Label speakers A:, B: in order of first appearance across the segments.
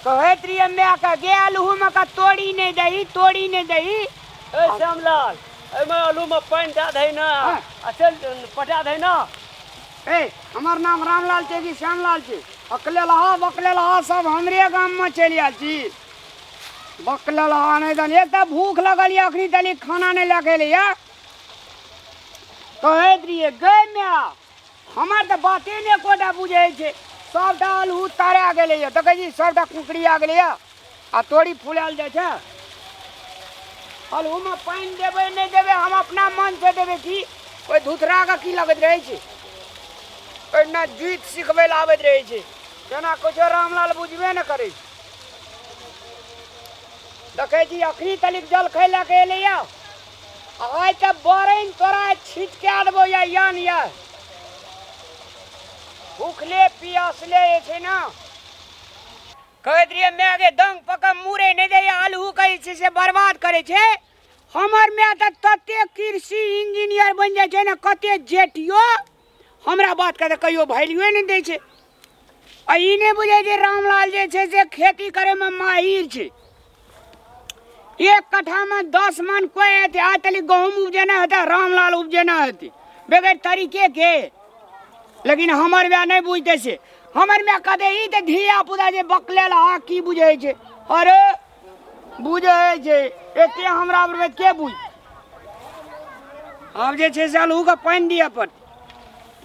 A: कहैत रहियै मायके गे अल्हूमे का तोड़ी नहि दही, तोड़ी नहि दही।
B: ए श्यामलाल, एहिमे आलूमे पानि दए दही ने
A: हाँ।
B: आ चल पटा दही ने।
A: ए हमर नाम रामलाल छै कि श्यामलाल छै? अकलेलहा बकलेलहा सब हमरे गाममे चलि आयल छी। बकलेलहा नहि तहन एक तऽ भूख लगल यऽ, अखनी तलिक खाना नहि लए कऽ एलैया। कहैत रहियै गै माय, हमर तऽ बाते नहि एकोटा बुझै छै। सबटा आलू तरा गेलैया, देखै छी सबटा कुकड़ी आ गेलैया आ तोरी फुलायल जाइ छै। आलूमे पानि देबै नहि देबै हम अपना मनसँ देबै की ओहि धुथराके की लगैत रहै छै? ओहिना जुति सिखबै लए आबैत रहै छै, जेना किछो रामलाल बुझबे नहि करै छै। देखै छी अखनी तलिक जलखै लए कऽ एलैया, आइ तऽ बरैन तोरा छिटका देबौ या यान या भूखले पियासले जे छै ने। कहैत रहियै माय गे दंग पकड़ मुरे नहि दैया, आलू कहै छै से बर्बाद करै छै। हमर माय तऽ तते कृषि इंजीनियर बनि जाइ छै ने, कते जेटियो हमरा बातके तऽ कहियो वैल्यूए नहि दै छै। आ ई नहि बुझै छै रामलाल जे छै से खेती करैमे माहिर छै। 1 कट्ठामे 10 मन कोइ हेतै, आइ तलिक गहूँम उपजेने हेतै, रामलाल उपजेने हेतै बगैर तरीके के। लेकिन हमर माय नहि बुझतै से। हमर माय कहतै ई तऽ धिया पुता जे बकलेल अहाँ की बुझै छै? अरे बुझै छै एते हमरा बरबैत के बुझ। आब जे छै से आलूके पानि दिअ पड़तै,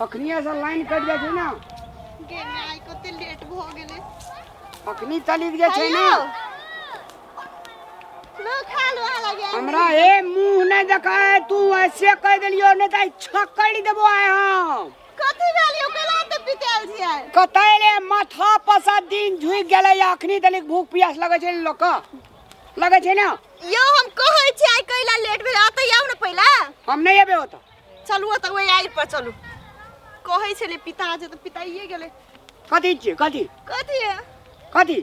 A: अखनिएसँ लाइन कटि जाइ छै ने।
C: गे माय, कते लेट भऽ गेलै।
A: अखनी तलिक जे छै ने।
C: लो खा लो, अहाँ लगे आनि
A: हमरा
C: देलियै।
A: हे मुँह नहि देखाय, तू ऐसे कहि देलियो नहि तऽ छकड़ि देबो आइ हम।
C: कथी भेल यौ, केला तऽ पितायल छियै?
A: कतै रे माथा पसा दिन झुकि गेलै, अखनी तलिक भूख प्यास लगै छै लोकके, लगै छै ने।
C: यौ हम कहै छी आइ कैला लेट भेल, अतै आउ ने पहिला।
A: हम नहि एबै ओतऽ।
C: चलू ओतऽ ओहि आइ पर चलू। कहै छलै पिता जे तऽ पिताइए गेलै।
A: कथी छियै? कथी
C: कथी है?
A: कथी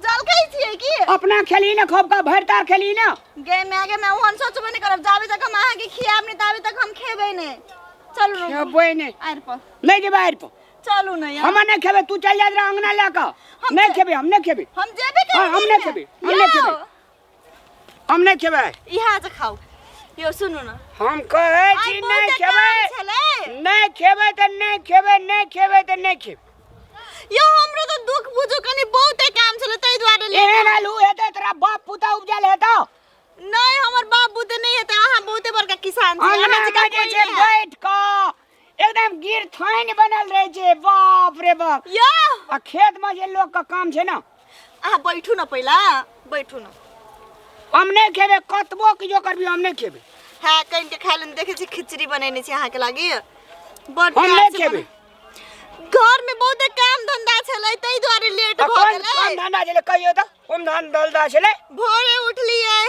C: जलखै छियै की?
A: अपना खेली ने, खोपका भरि तार खेली ने।
C: गे माय गे माय, ओहन सोचबे नहि करब। जाबे तक हम अहाँके खियाब नहि ताबे तक हम खेबै नहि। चलू ने।
A: खेबै नहि।
C: आरि पर
A: नहि जेबै आरि पर।
C: चलू ने यार।
A: हम नहि खेबै, तू चलि जाइत रह अंगना लए कऽ।
C: हम
A: नहि खेबै, हम नहि खेबै।
C: हम जेबे
A: हाँ,
C: करबै
A: हम नहि
C: ने।
A: खेबै, हम नहि
C: यौ,
A: खेबै, हम नहि खेबै।
C: इहाँ से खाउ यौ, सुनू ने।
A: हम कहै
C: आइ
A: छी
C: बहुते
A: नहि
C: काम
A: खेबै।
C: छलै।
A: नहि खेबै तऽ नहि खेबै, नहि खेबै तऽ नहि खेबै।
C: यौ हमरो तऽ दुख बुझू, कनि बहुते काम छलै ताहि दुआरे लेट
A: एहन आलू हेतै तोरा बाप पुता उपजल हेतौ?
C: नहि, हमर बाप बुते नहि हेतै। अहाँ बहुते बड़का किसान छी, अहाँ
A: अंगना
C: जकाँ
A: मे जे
C: कोइ
A: छै
C: नहि है।
A: बैठ कऽ एकदम गिर थाइन बनल रहै छै, बाप रे बाप।
C: यौ
A: आ खेत मे जे लोक के काम छै ने।
C: अहाँ बैठू ने पहिला, बैठू ने।
A: हम नहि खेबै, कतबो किछो करबी हम नहि खेबै।
C: हँ कनि के खाय ले, देखै छी खिचड़ी बनेने छी अहाँके लागि बड़
A: हम
C: प्यार
A: नहि
C: से
A: खेबै।
C: घर में बहुते काम धंधा छलै ताहि दुआरे लेट
A: आ
C: भऽ
A: कोन
C: गेलै।
A: काम धंधा छलै कहियो तऽ, कोन धान धंधा छलै?
C: भोरे उठलियै,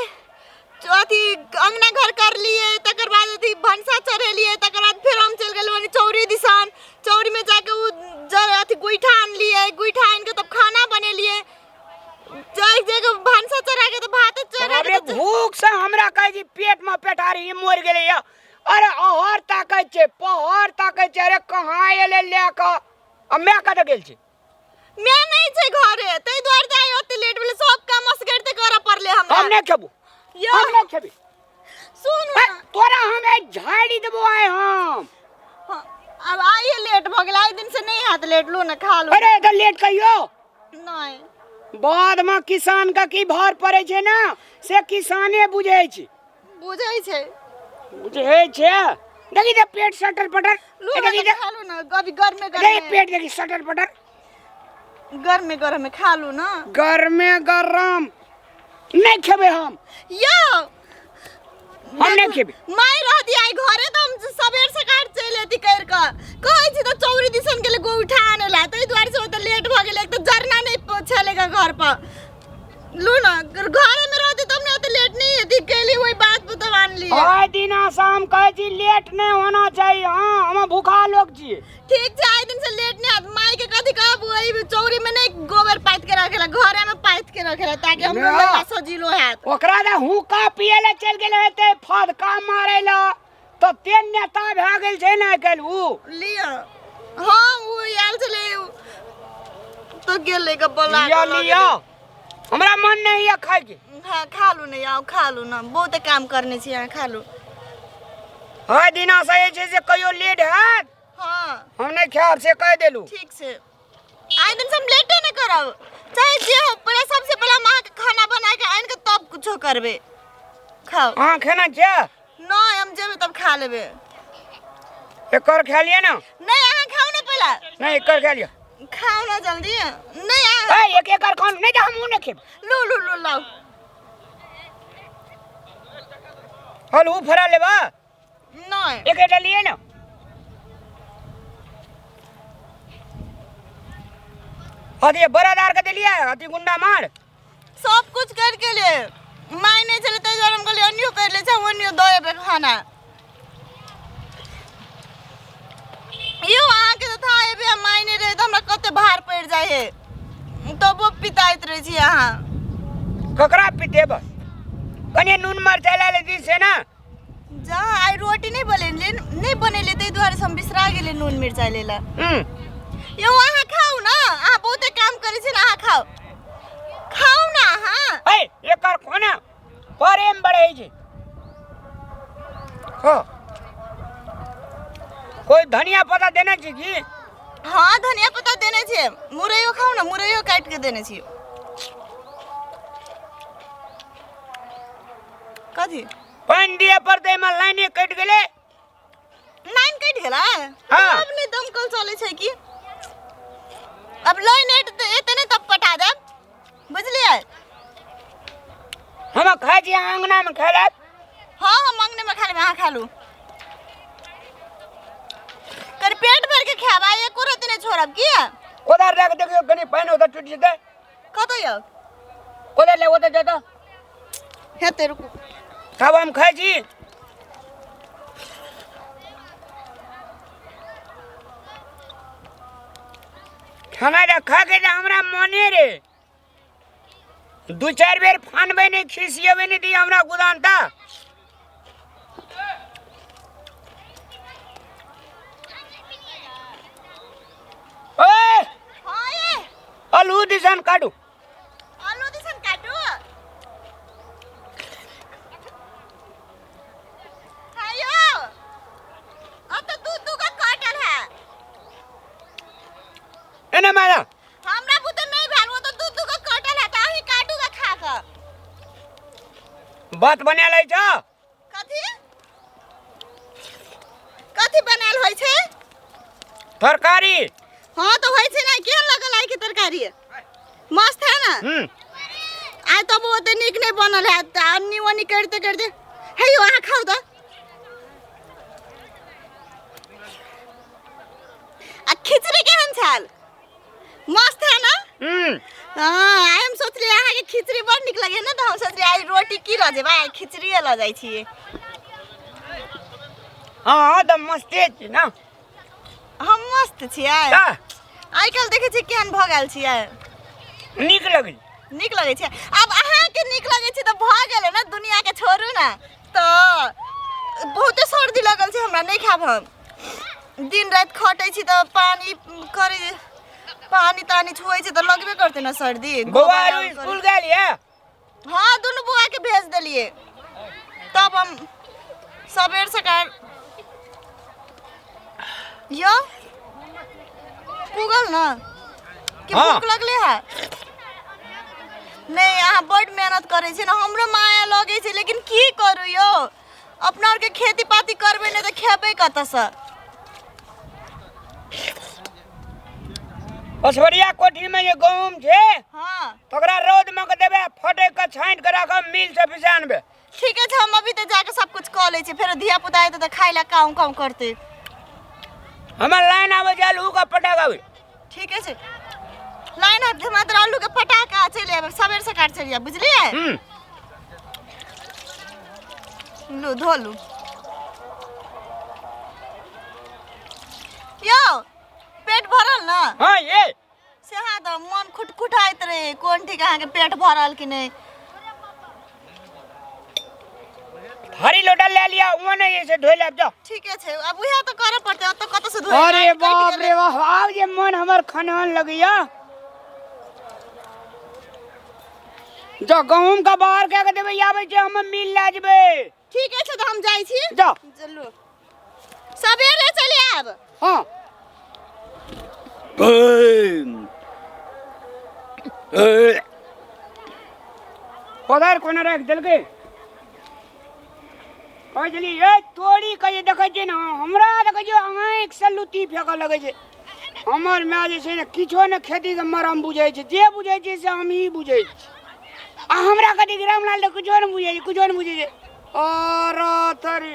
C: अथी अंगना घर करलियै, तकर बाद अथी भनसा चढ़ेलियै, तकर बाद फेर हम चलि गेलहुँ चौरी दिसन। चौरीमे जाके ओ जर अथी गोइठा आनलियै, गोइठा आनिके तब खाना बनेलियै। जाय जाके भनसा चढ़ा के तऽ भात चढ़ा
A: बाप रे,
C: के
A: भूख से हमरा कहै छी पेट में पेटारी मरि गेलै या। अरे अहर ताकै छै, पहर ताकै छै, अरे कहाँ एलै लए कऽ? आ माय कतऽ गेल छै?
C: माय नहि छै घरे ताहि दुआरे तऽ आइ ओते लेट भेलै, सब काम असगरे करऽ पड़लै हमरा।
A: हम नहि खेबो।
C: यौ
A: हम नहि खेबै।
C: सुन
A: ए, तोरा हम एक झाड़ी देबो आइ हम।
C: हाँ, आब आइए लेट भऽ गेल, आइ दिन से नहि हैत लेट। लू ने खा लू।
A: अरे तऽ लेट कहियो
C: नहि।
A: बाद में किसान के की भार पड़ै छै ने से किसाने बुझै छै।
C: बुझै छै,
A: बुझै छै। देखी तऽ पेट सटर पटर।
C: लू ने
A: देखी
C: तऽ
A: तऽ
C: खा लू ने अभी गर्मे
A: देखी
C: गर्मे
A: पेट देखी सटर पटर।
C: गर्मे गर्मे खा लू ने।
A: गरमे गरम नहि खेबै हम।
C: यौ
A: हम नहि खेबै।
C: माय रहती आइ घरे तऽ हम सबेर सकाळ चलि अयती करि कऽ। कहै छी तऽ चौरी दिसन गेलै गोइठा आनै लए, ताहि दुआरे से ओतऽ लेट भऽ गेलै। एक तऽ जरना नहि छलै घर पर। लू ने, घरे में रहती तब ने ओते लेट नहीं हेती। गेली वही बात पर तब आनलियै।
A: आइ दिना शाम कहै छी लेट नहि होना चाही। हाँ, हम भूखा लोक छियै।
C: ठीक छै, आइ दिन से लेट नहीं हैत। माय के कथी कहब, वही चौरी में नहीं गोबर पाथि के रखेला, घरे में पाथि के रखेला ताकि हमरो
A: ना।
C: लड़का सजीलो हैत।
A: ओकरा दे हुक्का पिए लए चलि गेल हेतै, फदका मारै लए तते नेता भए गेल छै ने आइ काल्हि उ।
C: लिअ। हाँ, उ आयल छलै तो गेलै ग बोला
A: लिअ
C: के लऽ
A: लिअ
C: गेलै।
A: हमरा मन नहीं है खाए के।
C: हाँ खा लू ने, आउ खा लू ना, बहुत काम करने छी अहाँ, खा लू।
A: हर दिना से जे छै से कहियो लेट हैत।
C: हाँ।
A: हम नहीं खायब से कह देलू।
C: ठीक छै, आइ दिन से हम लेटे नहीं करब, चाहे जे हो, पहले सबसे पहले हम अहाँके खाना बना के आनि के तब कुछो करबै। खाओ।
A: अहाँ खाना छै?
C: नहीं, हम जेबै तब खा लेबै।
A: एकर खा लिअ ना।
C: नहीं, अहाँ खाओ ना पहले।
A: नहीं, एकर खा लिअ।
C: खाओ ना जल्दी। नहीं, अहाँ
A: ए, एक एकर खाओ, नहीं तऽ हमहूँ नहीं खेब।
C: लू लू लू लाओ।
A: हल ऊ फरा लेबा?
C: नहीं।
A: एक एटा लिए ना। अरे बरादार के देलिए अति गुंडा मार।
C: सब कुछ करके ले माय नहीं चले तो हम कहलिए अन्यो कर ले छै, ओनियो दऽ एबै खाना। यौ अहाँके तऽ था एबै, हम माय नहीं रहे तऽ हमरा कते भार पड़ि जाइ है, तबो पिताइत रहै छी अहाँ।
A: ककरा पितेब? कनि नून मरचाइ लए लेती से ना।
C: जा आइ रोटी नहीं बनेलियै, नहीं बनेलियै ताहि दुआरे से हम बिसरा गेलियै नून मिरचाइ लै लए। यौ अहाँ खाउ ना, अहाँ बहुते काम करै छी ने, अहाँ खाउ खाउ ना अहाँ।
A: ए एकर खाना प्रेम बढ़ै छै। हाँ कोई धनिया पत्ता देने छी की?
C: हाँ धनिया पत्ता देने छियै, मुरैयो खाउ ना, मुरैयो काटि के देने छियै। कथी
A: पानि दिअ पड़तै, एहिमे लाइने कटि गेलै।
C: लाइन कटि गेलै?
A: हाँ।
C: अब नहि दमकल चलै छै की? अब लाइन एतै ने तब पटा देब, बुझलियै?
A: हम खाइ छी अङ्गनामे खाइ लेब।
C: हाँ हम अङ्गनेमे खा लेबै, अहाँ खा लू। कर पेट भर के खायब, आइ एको रत्ती नहि छोड़ब। किया?
A: कोदार लए कऽ देखियौ कनि पानि ओतऽ टूटि जेतै।
C: कतऽ यौ?
A: कोदार लए ओतऽ जेतऽ।
C: हेतै, रुकू।
A: तब हम खाइ छी। खाना रे खा के हमरा मने रे दू चारि बेर फानबै नहि, खिसियेबै नहि दी हमरा गुदान ता। ओए
C: हाँ ये
A: आलू दिसन काटू।
C: आलू दिसन काटू। हायो अब तो दू दू का काटल है।
A: एने मारा
C: हमरा बुते नहीं भेल, वो तो दू दू का काटल है, त अही काटू का खा के
A: बात बना लै छ।
C: कथी कथी बनायल होइ छै?
A: तरकारी।
C: हाँ तो होइ छै ना, केहन लगल आइ के तरकारी? मस्त है ना? आइ तब ओते नीक नहीं बनल है, त अन्नी ओन्नी करिते करिते। हे यौ अहाँ खाउ त। आ खिचड़ी केहन छल? मस्त है ना? हाँ आइ हम सोचलियै अहाँके खिचड़ी बड़ नीक लगैए ने, तऽ हम सोचलियै आइ रोटी की लऽ जेबै, आइ खिचड़िए लऽ जाइ छियै।
A: हाँ तऽ मस्ते छी ना।
C: हम मस्त छियै।
A: तऽ
C: आइ काल्हि देखै छियै केहन भऽ गेल छियै।
A: नीक लगै।
C: नीक लगै छै। आब अहाँके नीक लगै छै तऽ भऽ गेलै ने, दुनियाके छोड़ू ने। तऽ बहुते सर्दी लगल छै हमरा, नहि खायब हम। दिन राति खटै छी तऽ पानि करै, पानि तानि छुअै छै तऽ लगबे करतै ने सर्दी।
A: बौआ
C: गोबर
A: आरू
C: आर
A: स्कूल गेल ये?
C: हाँ दुनू बौआ के भेज देलियै। तब हम सबेर सकाल यो पुगल ना कि
A: हाँ।
C: भूख लगले है? नहीं, अहाँ बड मेहनत करै छी ने, हमरो माया लगै छै, लेकिन की करू यौ, अपना आरके खेती पाती करबै नहि तऽ खेबै कतऽसँ?
A: असवरिया कोठी में जे गहूम छै,
C: हाँ।
A: तकरा रौद में के देबै, फटक के छाँटि के राखब, मिल से पिसा आनबै।
C: ठीके छै, हम अभी तऽ जाके सब कुछ कऽ लै छी, फेरो धिया पुता एतै तऽ खाइ लए काउँ काउँ करतै।
A: हमर लाइन आबै छै, आलू के पटाक आबै।
C: ठीके छै, लाइन आबि मात्र आलू के पटाका चलि आयब, सबेर सकाल चलि आयब, बुझलियै? लू धो लू। यौ पेट भरल ना?
A: हाँ ये
C: से हाँ तऽ मन खुटखुटाइत रहे, कोन ठीक अहाँके पेट भरल कि नहि।
A: थारी लोटा ले लिया, वो नहीं से धोइ लेब जाओ।
C: ठीके छै, अब उहे तऽ करऽ पड़तै, ओतऽ कतऽ से धोइ।
A: अरे
C: कटि
A: बाप
C: गेलै।
A: रे बाप, आब जे मन हमर खनहन लगैया। जा गहूम के बाहर कए के देबै, आबै छै हम मिल लए जेबै।
C: ठीके छै, तऽ हम जाइ छी।
A: जा।
C: चलू, सबेरे चलि आयब।
A: हँ। कोदारि कोना राखि देलकै? कहै छलियै, ए तोरी के जे देखै छियै ने, हमरा देखै छियै आँखिसँ लुत्ती फेकऽ लगै छै। हमर माय जे छै ने किछो ने खेतीके मरम बुझै छै, जे बुझै छै से हमही बुझै छी। आ हमरा कथी, रामलाल तऽ किछो ने बुझै छै, किछो ने बुझै छै। और तोरी